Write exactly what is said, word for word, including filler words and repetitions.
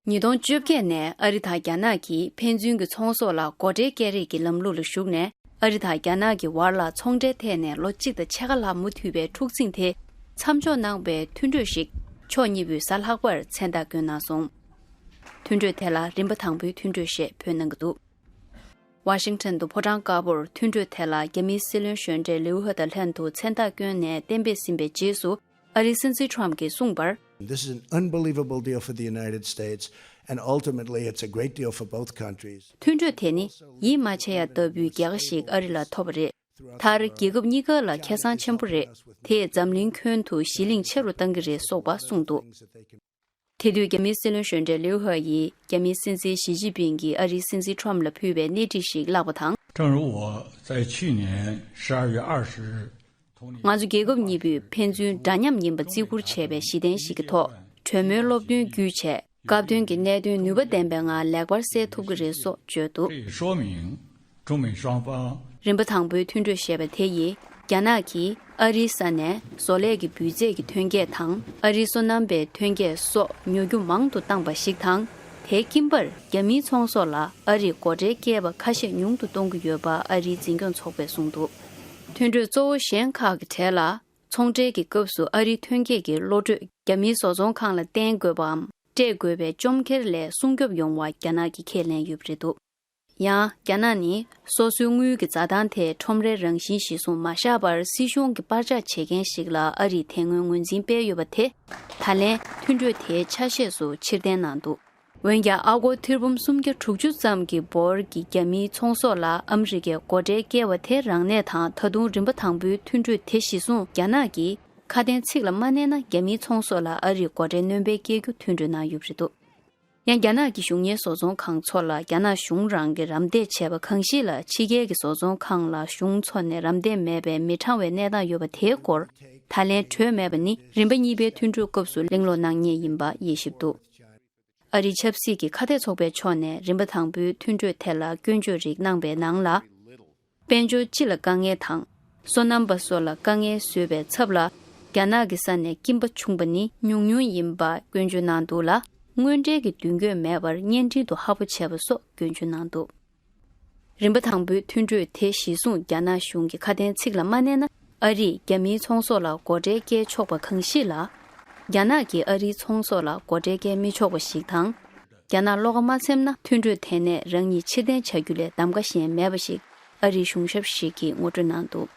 ཉིས་སྟོང་བཅོ་བརྒྱད་ནས་ཨ་རི་དང་རྒྱ་ནག་གིས་ཕན་ཚུན་གྱི་ཚོང་ཟོག་ལ་སྒོ་ཁྲལ་སྐྱེལ་རེས་ཀྱི་ལམ་ལུགས་ལ་ཞུགས་ནས། ཨ་རི་དང་རྒྱ་ནག་གི་བར་ལ་ཚོང་འབྲེལ་ཐད་ནས་ལོ་གཅིག་དང་ཕྱེད་ཀ་ལྷག་མུ་མཐུད་པའི་འཁྲུག་འཛིང་དེ་མཚམས་འཇོག་གནང་བའི་མཐུན་གྲོས་ཤིག་ཕྱོགས་གཉིས་པོས་གཟའ་ལྷག་པར་མཚན་རྟགས་བསྐྱོན་གནང་སོང་། མཐུན་གྲོས་དེ་ལ་རིམ་པ་དང་པོའི་མཐུན་གྲོས་ཞེས་འབོད་གནང་གི་འདུག་ཝ་ཤིང་ཊོན་དུ་ཕོ་བྲང་དཀར་པོར་མཐུན་གྲོས་དེ་ལ་རྒྱ་མིའི་སྲིད་བློན་གཞོན་གྲས་ལིའུ་ཧེ་དང་ལྷན་དུ་མཚན་རྟགས་བསྐྱོན་ནས་གཏན་འབེབས་ཟིན་པའི་རྗེས་སུ། ཨ་རིའི་སྲིད་འཛིན་ཁྲོམ་གྱིས་གསུངས་པར། This is an unbelievable deal for the United States, and ultimately it's a great deal for both countries. མཐུན་གྲོས་དེ་ནི་ཡིད་མ་ཆེས་ཡ་ལྟ་བུའི་རྒྱལ་ཁ་ཞིག་ཨ་རི་ལ་ཐོབ་པ་རེད། མཐར་རྒྱལ་ཁབ་གཉིས་ཀ་ལ་ཁེ་བཟང་ཆེན་པོ་རེད། དེས་འཛམ་གླིང་ཁྱོན་དུ་ཞི་ལྷིང་ཆེ་རུ་གཏང་གི་རེད་སོགས་པ་གསུངས་འདུག་དེ་དུས་རྒྱ་མིའི་སྲིད་བློན་གཞོན་གྲས་ལིའུ་ཧེ་ཡིས་རྒྱ་མིའི་སྲིད་འཛིན་ཞི་ཅིན་ཕིང་གིས་ཨ་རིའི་སྲིད་འཛིན་ཁྲོམ་ལ་ཕུལ་བའི་སྣེ་ཁྲིད་ཞིག་བཀླགས་པ་དང་། 正如我在去年十二月二十日同你 ང་ཚོ་རྒྱལ་ཁབ་གཉིས་པོས་ཕན་ཚུན་འདྲ་མཉམ་ཡིན་པ་བརྩི་བཀུར་བྱས་པའི་གཞི་རྟེན་ཞིག་གི་ཐོག་གྲོས་མོལ་སློབ་སྟོན་བརྒྱུད་བྱས། སྐབས་དོན་གྱི་གནད་དོན་ནུས་པ་ལྡན་པའི་ངང་ལེགས་པར་སེལ་ཐུབ་ཀྱི་རེད་སོགས་བརྗོད་འདུག 这也说明中美双方 རིམ་པ་དང་པོའི་མཐུན་གྲོས་ཞེས་པ་དེ་ཡིས་རྒྱ་ནག་གིས་ཨ་རིའི་ས་ནས་བཟོ་ལས་ཀྱི་འབུལ་རྫས་ཀྱི་ཐོན་སྐྱེད་དང་ཨ་རིའི་སོ་ནམ་པའི་ཐོན་སྐྱེད་སོགས་ཉོ་རྒྱུ་མང་དུ་བཏང་པ་ཞིག་དང་། དེའི་ཁྱིམ་པར་རྒྱ་མིའི་ཚོང་ཟོག་ལ་ཨ་རིས་སྒོ་ཁྲལ་བཀལ་བ་ཁ་ཤས་ཉུང་དུ་གཏོང་གི་ཡོད་པ་ཨ་རིའི་འཛིན་སྐྱོང་ཚོགས་པས་གསུངས་འདུག་མཐུན་གྲོས་གཙོ་བོ་གཞན་ཁག་གི་གྲས་ལ། ཚོང་འབྲེལ་གྱི་སྐབས་སུ་ཨ་རིའི་ཐོན་སྐྱེད་ཀྱི་བློ་གྲོས་རྒྱ་མིའི་བཟོ་ཚོང་ཁང་ལ་བརྟེན་དགོས་པའམ་སྤྲད་དགོས་པའི་བཅོམ་ཁྱེར་ལས་སྲུང་སྐྱོབ་ཡོང་བ་རྒྱ་ནག་གིས་ཁས་ལེན་ཡོད་པ་རེད་འདུག་ཡང་རྒྱ་ནག་ནི་སོ་སོའི་དངུལ་གྱི་འཛའ་ཐང་དེ་ཁྲོམ་རའི་རང་བཞིན་གཞིར་བཟུང་མ་བཞག་པར་སྲིད་གཞུང་གི་པར་ཆག་བྱེད་མཁན་ཞིག་ལ་ཨ་རིས་དེ་སྔོན་ངོས་འཛིན་སྤེལ་ཡོད་པ་དེ་ད་ལན་མཐུན་གྲོས་དེའི་ཆ་ཤས་སུ་ཕྱིར་འཐེན་གནང་འདུག་འོན་ཀྱང་ཨ་སྒོར་ཐེར་འབུམ་སུམ་བརྒྱ་དྲུག་ཅུ་ཙམ་གྱི་འབོར་གྱི་རྒྱ་མིའི་ཚོང་ཟོག་ལ་ཨ་མི་རི་ཀས་སྒོ་ཁྲལ་བཀལ་བ་དེ་རང་གནས་དང་ད་དུང་རིམ་པ་དང་པོའི་མཐུན་གྲོས་དེ་གཞིར་བཟུང་རྒྱ་ནག་གིས་ཁ་དན་ཚིག་ལ་མ་གནས་ན་རྒྱ་མིའི་ཚོང་ཟོག་ལ་ཨ་རིས་སྒོ་ཁྲལ་སྣོན་སྤེལ་བཀལ་རྒྱུ་མཐུན་གྲོས་གནང་ཡོད་པ་རེད་འདུག་ཡང་རྒྱ་ནག་གི་གཞུང་གཉེར་བཟོ་ཚོང་ཁང་ཚོ་ལ་རྒྱ་ནག་གཞུང་རང་གིས་རམ་འདེགས་བྱས་པ་གང་ཞིག་ལ་ཕྱི་རྒྱལ་གྱི་བཟོ་ཚོང་ཁང་ལ་གཞུང་ཚོ་ནས་རམ་འདེགས་མེད་པའི་མི་དྲང་བའི་གནས་སྟངས་ཡོད་པ་དེའི་སྐོར་ད་ལན་གྲོས་མེད་པ་ནི་རིམ་པ་གཉིས་པའི་མཐུན་གྲོས་སྐབས་སུ་གླེང་སློང་གནང་ངེས་ཡིན་པ་དབྱེ་ཞིབ་འདུག་ཨ་རིའི་ཆབ་སྲིད་ཀྱི་ཁ་གཏད་ཚོགས་པའི་ཕྱོགས་ནས་རིམ་པ་དང་པོའི་མཐུན་གྲོས་དེ་ལ་སྐྱོན་བརྗོད་རིགས་གནང་པའི་ནང་ལ། དཔལ་འབྱོར་སྤྱི་ལ་དཀའ་ངལ་དང་། སོ་ནམ་པ་སོགས་ལ་དཀའ་ངལ་བཟོས་པའི་ཚབ་ལ། རྒྱ་ནག་གི་ས་ནས་སྐྱིན་པ་ཕྱུང་པ་ནི་ཉུང་ཉུང་ཡིན་པ་སྐྱོན་བརྗོད་གནང་འདུག་ལ། དངོས་འབྲེལ་གྱི་མདུན་སྐྱོད་མེད་པར་བརྙན་འཕྲིན་དུ་ཧ་པོ་བྱས་པ་སོགས་སྐྱོན་བརྗོད་གནང་འདུག་རིམ་པ་དང་པོའི་མཐུན་གྲོས་དེ་གཞིར་བཟུང་རྒྱ་ནག་གཞུང་གི་ཁ་དན་ཚིག་ལ་མ་གནས་ན། ཨ་རིས་རྒྱ་མིའི་ཚོང་ཟོག་ལ་སྒོ་ཁྲལ་བཀལ་ཆོག་པ་གང་ཞིག་ལ། རྒྱ་ནག་གིས་ཨ་རིའི་ཚོང་ཟོག་ལ་སྒོ་ཁྲལ་བཀལ་མི་ཆོག་པ་ཞིག་དང་། རྒྱ་ནག་བློ་ཁ་མ་ཚིམ་ན་མཐུན་གྲོས་དེ་ནས་རང་ཉིད་ཕྱིར་འཐེན་བྱ་རྒྱུ་ལས་གདམ་ག་གཞན་མེད་པ་ཞིག་ཨ་རིའི་གཞུང་ཞབས་ཤིག་གིས་ངོ་སྤྲོད་གནང་འདུག